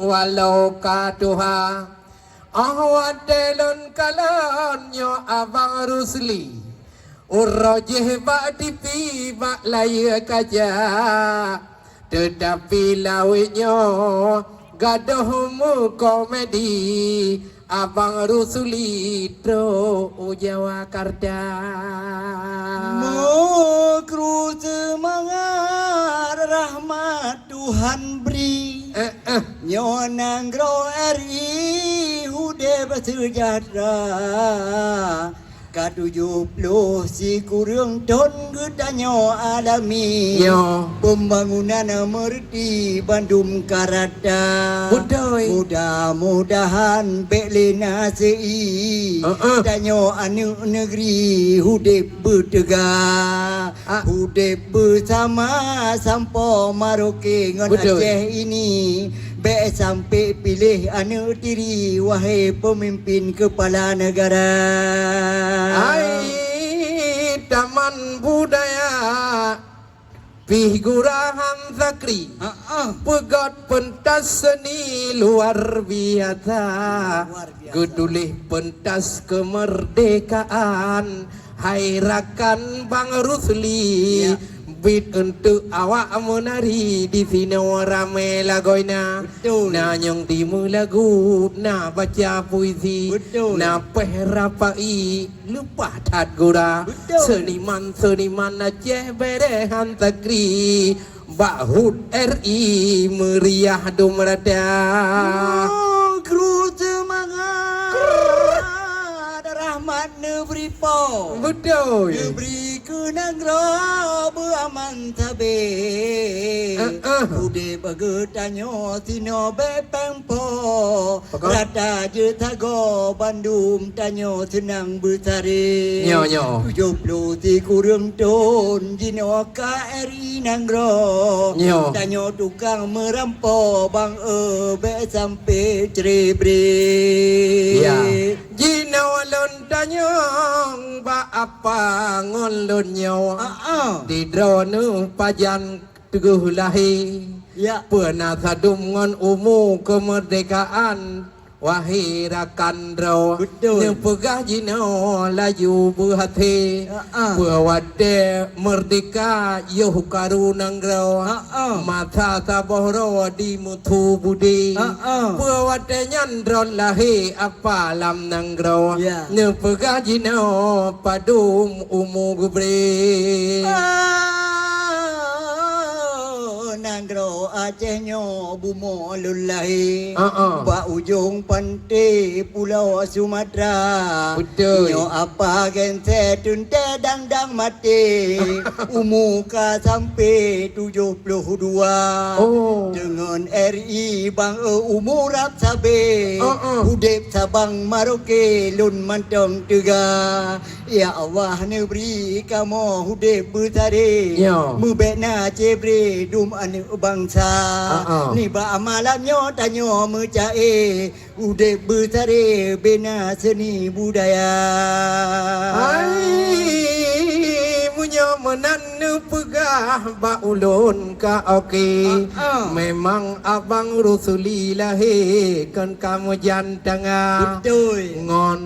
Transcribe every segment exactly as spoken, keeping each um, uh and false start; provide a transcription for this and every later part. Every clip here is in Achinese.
Walau ka tuha, oh watèe lôn kalon nyoe Abang Rusli. Uroe jih bak tipi bak layèe kaca. Teutapi lawét nyoe gadôh meukomedi, Abang Rusli trôk u Jawakarta. Meukru seumangat rahmat Tuhan bri. Eh, eh. Nyoe nanggroe R I udép seujahteura. Ka tujoh ploh sikureueng thon geutanyoe alami. Nyoe. Pembangunan meureuti bandum ka rata. Beutôi. Mudah-mudahan bèk lé na seu-i. Heeh. Tanyoe aneuk neugri udép beuteuga. Ah. Udép beusama sampoe Maroke ngon Beutôi. Aceh ini. Bèk sampé piléh aneuk tiri, wahé peumimpin keupala neugara. Hai Taman Budaya pih Gura Hamzakri. Heeh. Peugöt peuntas seuni luar biasa. Luar biasa. Geutuléh peuntas keumeurdekaan. Hai rakan Bang Rusli, ya, bit eunteuk awak meunari di sinoe ramé lagoina. Betul. Na nyang timeulagu, na baca puisi, betul, na péh rapai, leupah that gura. Betul. Seuniman-seuniman Aceh bèrèh han sakri. Bak hut R I meuriah dum rata. Oh, kru seumangat. Krrr. Rahmat neubri po. Beutôi. Neubri keu nanggroe beuaman sabé. Ah, ah. Udép geutanyoe sinoe bèk péng po. Pakon? Rata jeuet sagoe bandum tanyoe seunang beusaré. Nyoe, nyoe. Tujoh ploh sikureueng thon jinoe ka R I nanggroe. Nyoe. Tanyoe tukang meurampo bang, eh, bèk sampé cre-bre. Ya. Jinoe lôn tanyong bak apa ngon lôn nyoe. Ah, ah. Di droeneuh pajan teungoh lahé. Ya. Peue na sadum ngon umu keumeurdekaan, wahé rakan droe. Betul. Neupeugah jinoe laju beuhasé. Ha, ha. Peue watèe meurdeka yoh karu nanggroe. Ha, ha. Masa saboh droe di mutu budi. Ha, ha. Peue watèe nyan droen lahé apa lam nanggroe. Ya. Neupeugah jinoe padum umu geubri. Ah, nanggroe Aceh nyoe bumoe lôn lahé. Ah, ah. Bak ujong panté Pulo Sumatra. Beutôi. Nyoe apa gense teuntèe dang-dang maté. Umu ka sampé tujoh ploh dua. Oh. Deungon R I bang, eh, umu rab sabé. Ah, ah. Udép Sabang Maroke lôn mantong teuga. Ya Allah, neubri kamoe udép beusaré. Ya. Meubèk na cre-bre dum aneuk bansa. Ah, ah. Nibak malam nyoe tanyoe meuca-e udép beusaré bina seuni budaya. Hai, meunyoe meunan neupeugah bak ulôn ka oke. Ah, ah. Memang Abang Rusuli lahé kon ka meujan tanga. Beutôi. Ngon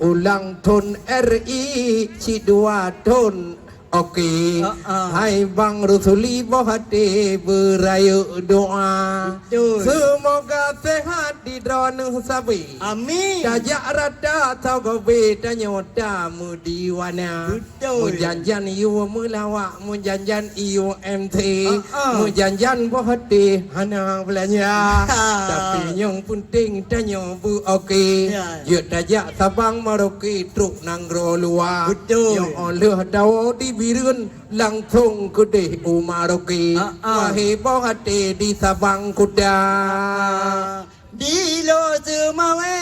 ulang thon R I cit dua thon oke. Ah, ah. Hai Bang Rusuli boh até beurayeuk doa. Beutôi. Seumoga seuhat di droeneuh sabé. Amin. Tajak rata sagoe bèk tanyoe tameudiwana. Beutôi. Meujan-jan yue meulawak, meujan-jan yue M C. Ah, ah. Meujan-jan boh até hana beulanja. Ah. Tapi nyang peunteng tanyoe beu oke. Ya. Jeuet tajak Sabang Maroke trok nanggroe luwa. Beutôi. Nyoe 'oh lheueh tawoe di Bireuen langsong keudeh u Maroke. Ah, ah. Wahé boh até di Sabang Kuta. Ah. Di Lo Seumawé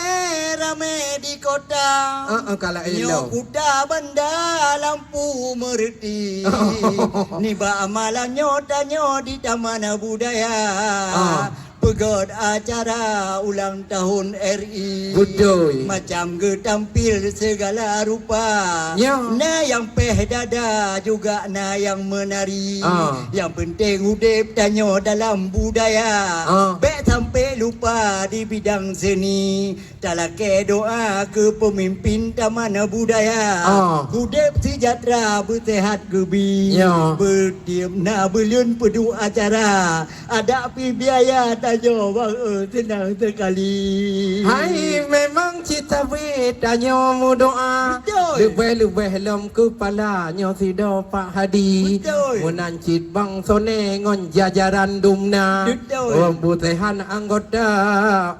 ramé di kota. Ah, ah, kalak nyoe ilo. Kuta banda lampu meureuti. Nibak malam nyoe tanyoe di Taman Budaya. Ah. Peugöt acara ulang tahun R I. Beutôi. Macam geutampil segala rupa. Ya. Na nyang péh dada juga na nyang meunari. Ah. Nyang peunteng udép tanyoe dalam budaya. Ah. Bèk sampé lupa Di bidang seni, talakée doa keu peumimpin taman budaya. Ah. Udeb sejahtera, beuseuhat geubi. Ya. Beutiep na buleuen peuduek acara. Adak pih biaya tanyoe bang, eh, seunang sekali. Hai, memang cit sabe tanyoe meudoa. Beutôi. Leubeh-leubeh lom keupala nyoe sidroe Pak Hadi. Beutôi. Meunan cit Bang Sone ngon jajaran dumna. Beutôi. Ôn beuseuhat anggota,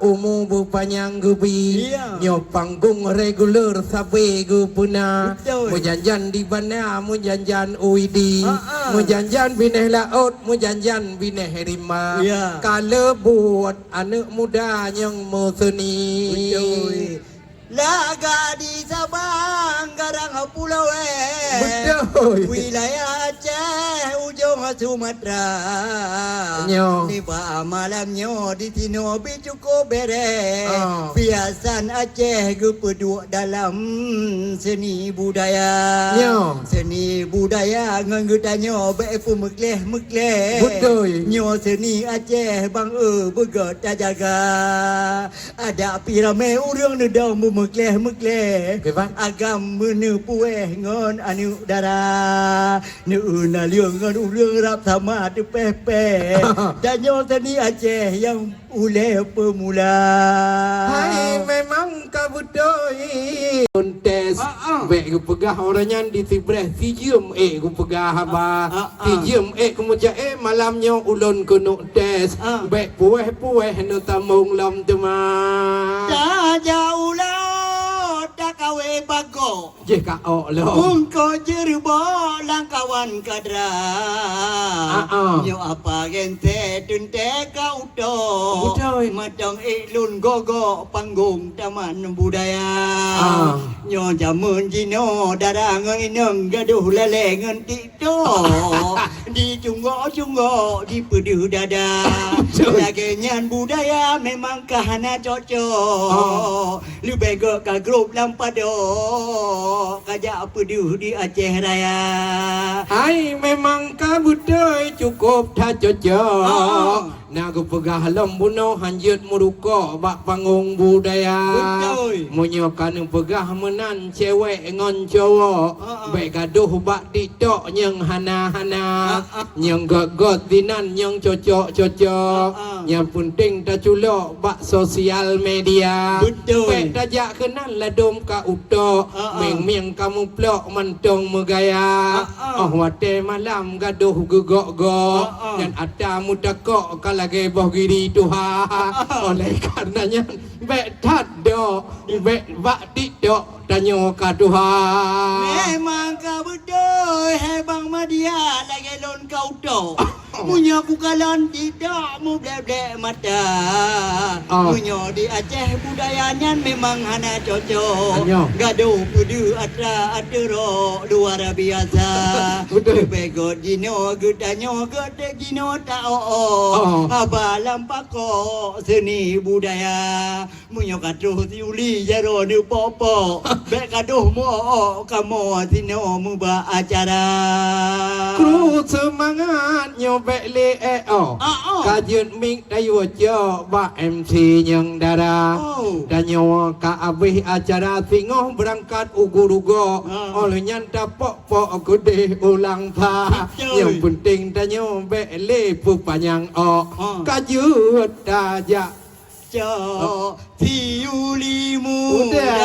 umu beupanyang geubi. Iya. Nyoe panggong reguler sabe geupeuna. Beutôi. Meujan-jan di banda, meujan-jan u Idi. Ha, ha. Meujan-jan binéh laôt, meujan-jan binéh rimba. Ya. Ka lheueh buet aneuk muda nyang meuseuni. Beutôi. Lagak di Sabang, Garang Pulo, eh. Beutôi. Wilayah Aceh, ujong Sumatra. Nyoe. Nibak malam nyoe di sinoe bi cukup bereh. Ah. Piasan Aceh geupeuduek dalam seni budaya. Nyoe. Seni budaya ngon geutanyoe bék peumeukleh-meukleh. Beutôi. Nyoe seni Aceh bang, eh, beugét tajaga. Adak pih ramé ureuëng neudong beumeukleh-meukleh. Kiban? Agam meuneupuéh ngon aneuk dara. Neueu naleueng ngon ureuëng rab sama teupéh-péh. Tanyoe seni Aceh nyang ulée peumula. Hai, memang ka beutôi. Tes. Ah, ah. Bék geupeugah orang nyan di sibreh, sijeuem ék geupeugah haba. Ah, ah. Sijeuem ék keumucak, eh, malam nyoe ulôn keuneuk tes. Ah. Bék puweh-puweh neutambong lom teuma. Tajak ulo takawé bagok. Jih ka ok lom. Bungkôh jeureubok lam kawan kadra. Ah, ah. Nyoe apa gentée teuntée ka utok. Beutôi. Mantong ék lôn gogok panggong taman budaya. Ah. Nyoe jameun jinoe dara ngon inong gadoh lalée ngon TikTok. Dicunggok-cunggok, dipeudeuh dada. Beutôi. Lagée nyan budaya memang ka hana cocok. Ah. Leubeh gét ka grôp lam padok, kajak peudeuh di Aceh Raya. Hai, memang ka beutôi cukup that cocok. Ah. Na geupeugah lom bunoe hanjeuet meurukok bak panggong budaya. Beutôi. Meunyoe ka neupeugah meunan cewek ngon cowok, ah, ah, bék gadoh bak TikTok nyang hana-hana. Ah, ah. Nyang gét-gét sinan nyang cocok-cocok. Ah, ah. Nyang peunteng taculok bak sosial media. Beutôi. Bék tajak keunan ladôm ka utok. Ah, ah. Mieng-mieng ka muplok mantong meugaya. Ah, ah. Óh watée malam gadoh geugok-gok. Ah, ah. Nyan ata meutakok ka lagée boh giri tuha. Ah, ah. Oleh karena nyan, bék that dok, bék bak TikTok tanyoe ka tuha. Memang ka beutôi, hai Bang Madia, lagée lôn ka utok. Meunyoe kukalon TikTok mublek-blek mata. Ah. Meunyoe di Aceh budaya nyan memang hana cocok. Anyoe. Gadoh peudeuh atra ateurok luar biasa. Beutôi. Leubeh gét jinoe geutanyoe, gét jinoe ta-ok-ok. Ah. Haba lam pakok seni budaya. Meunyoe ka troh si Uli jaroe neupok-pok, bék gadoh meu-ok-ok kamoe sinoe meuba acara. Kru seumangat nyoe bék lé ék, oh. Ah, oh. Ka jeuet mic tayue cok bak M C nyang dara. Oh. Tanyoe ka abéh acara singoh beurangkat u Gurugok. Ah. Óh lheueh nyan tapok-pok keudeh u Langsa. Beutôi. Nyang peunteng tanyoe bék lé peupanyang ok. Ah. Ka jeuet tajak cok si Uli muda. Udah.